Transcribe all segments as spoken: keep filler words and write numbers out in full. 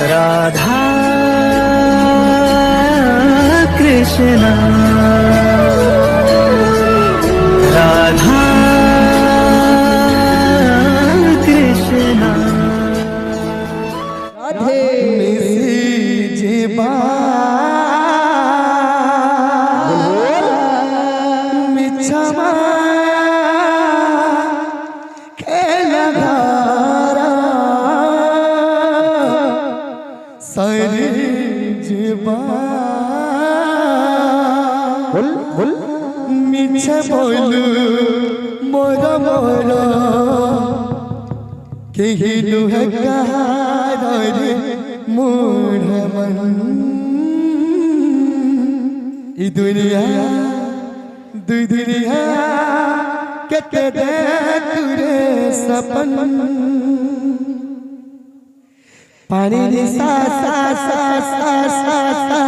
राधा कृष्णा, राधा कृष्णा। राधे। मिसी जीवा मिछमा खेलगारा सरी जीवा। बोल, बोल। मिछ बोलू मोर मोर, केहिनु हकार रे मूढ़ मन। ई दुनिया, दुई दुनिया, केते देख रे सपन। पानी नी सा, सा, सा, सा, सा, सा।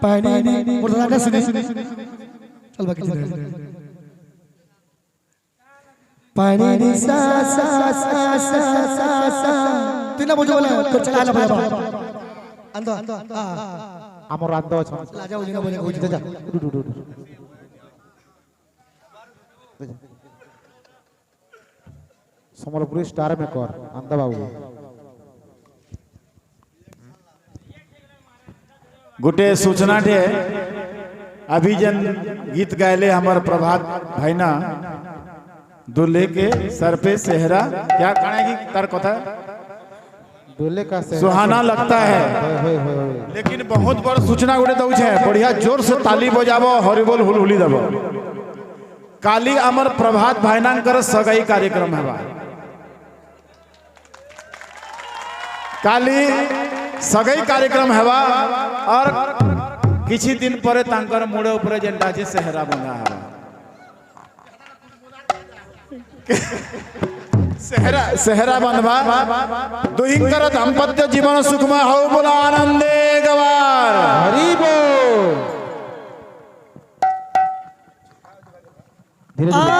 पानी नी, मोर दादा सुनी। चल बाकी चल। पानी नी सा, सा, सा, सा, सा, सा। तू ना बुझो बोला, तो चला ना बाबा। अंदर, अंदर, हाँ। हमर अंदर छ। ला जाओ, जी ना बोले, जा, जा। उठ, उठ, उठ, उठ। समलपुरी स्टार में कर, आनंद बाबू। गोटे सूचना दे, अभी जन गीत गायले हमर प्रभात भाईना, दूल्हे के सर पे सेहरा, क्या कहना है कि तार कथा? दूल्हे का सेहरा सुहाना से लगता है। होय, होय, होय, होय। लेकिन बहुत बड़ सूचना गोटे दऊ छे, बढ़िया जोर से ताली बजाबो, हरिबोल हुलहुली दबो। काली हमर प्रभात भाईनांकर सगाई कार्यक्रम हेबा। काली सगाई कार्यक्रम हेबा और किछि दिन परे तांकर मुड़े उपरे जेंटा छे सेहरा बंधा हेबा। सेहरा, सेहरा बंधबा। दुहिंकर दाम्पत्य जीवन सुखमय हो, बोला आनंदे गवार। हरि बोल। धीरे धीरे।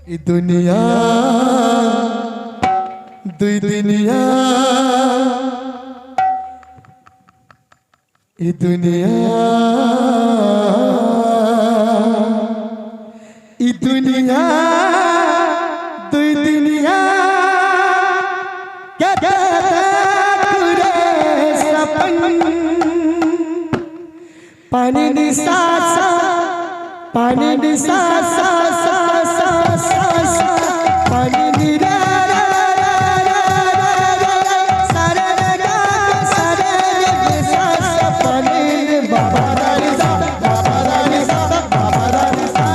ई दुनिया, दुई दुनिया, ई दुनिया, ई दुनिया, दुई दुनिया, के देख रे सपन। पानी नी सा सा, पानी नी सा सा सा सा सा सा, पानी नी रा रा रा रा रा रा रा रा, सा रे रे गा गा सा रे रे गे सा सा, पानी नी बाबा रा रे सा, बाबा रा रे सा, बाबा रा रे सा।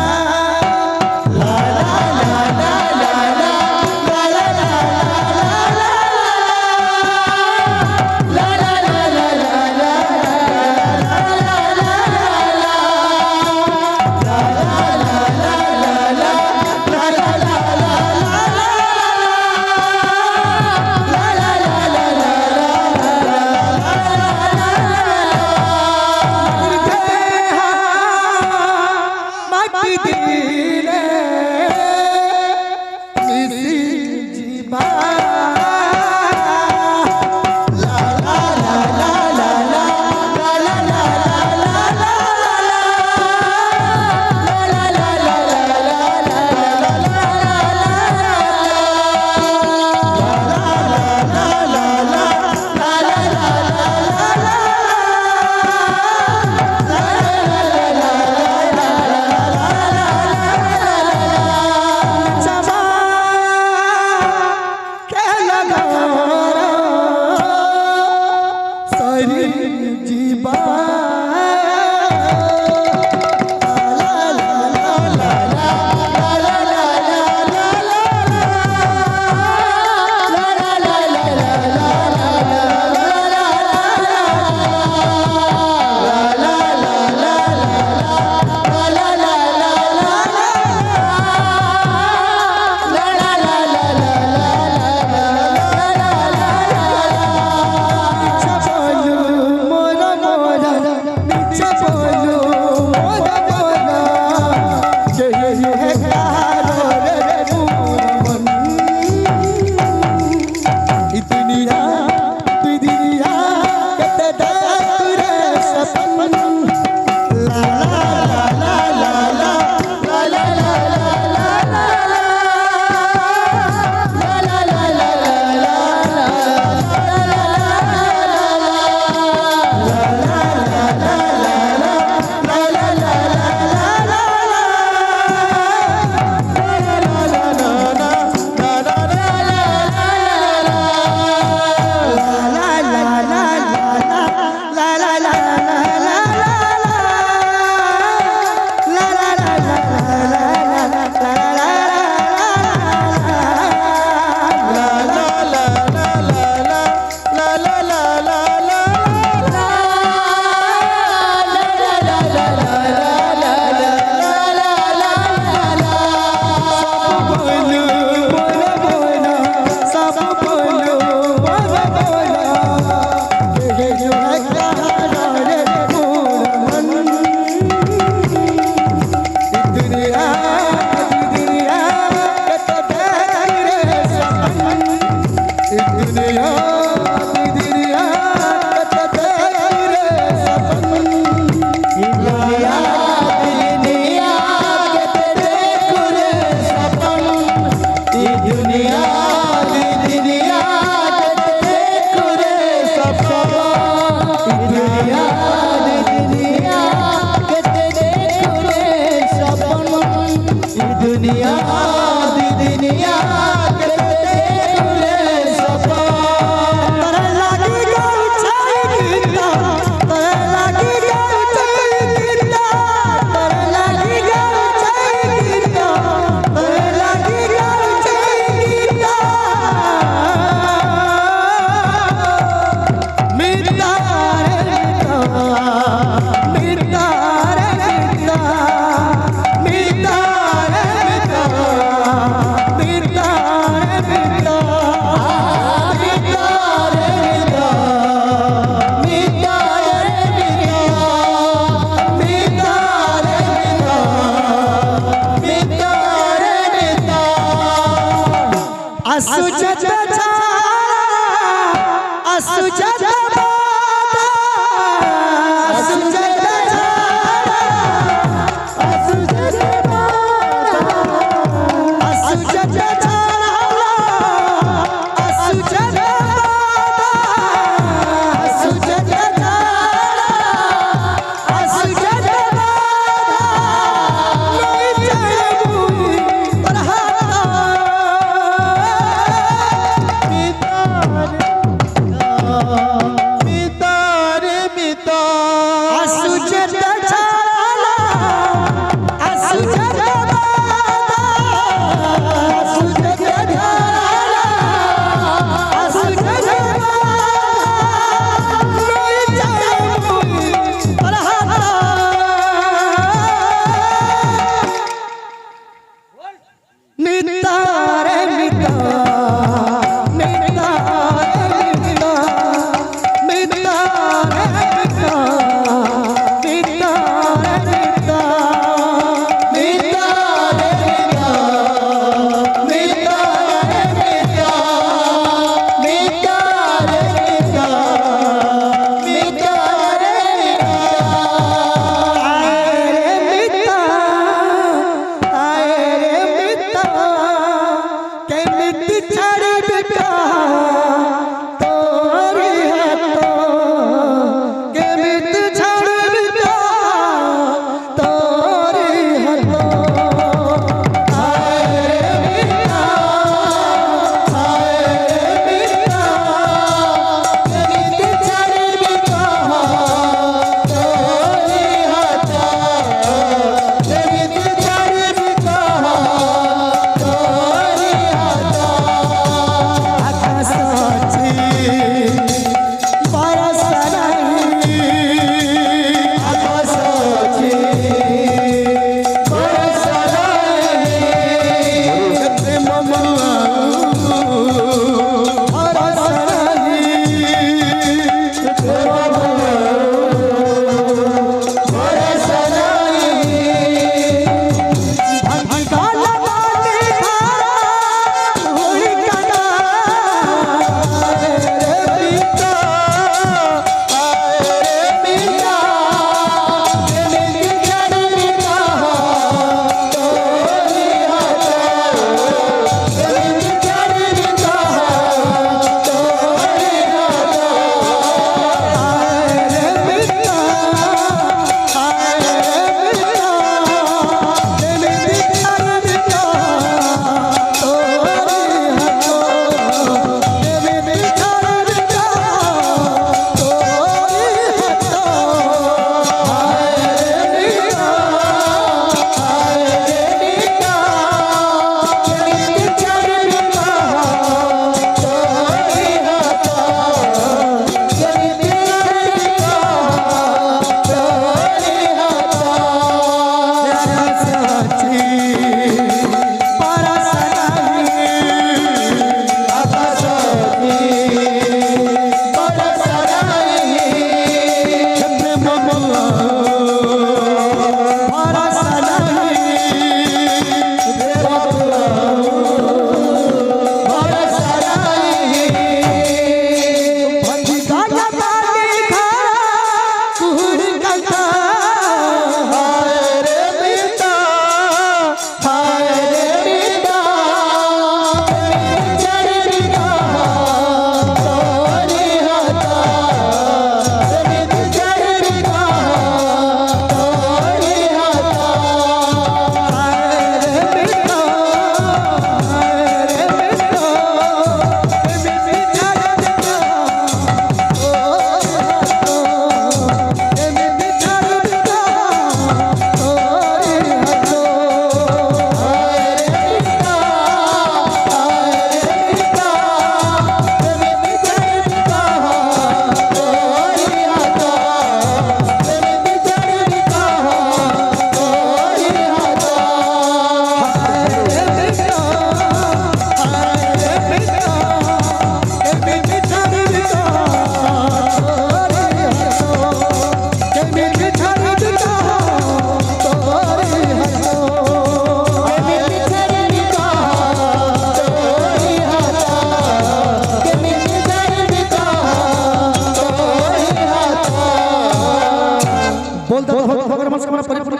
बोल दादा, हो, हो, हो, मत, मत, मत,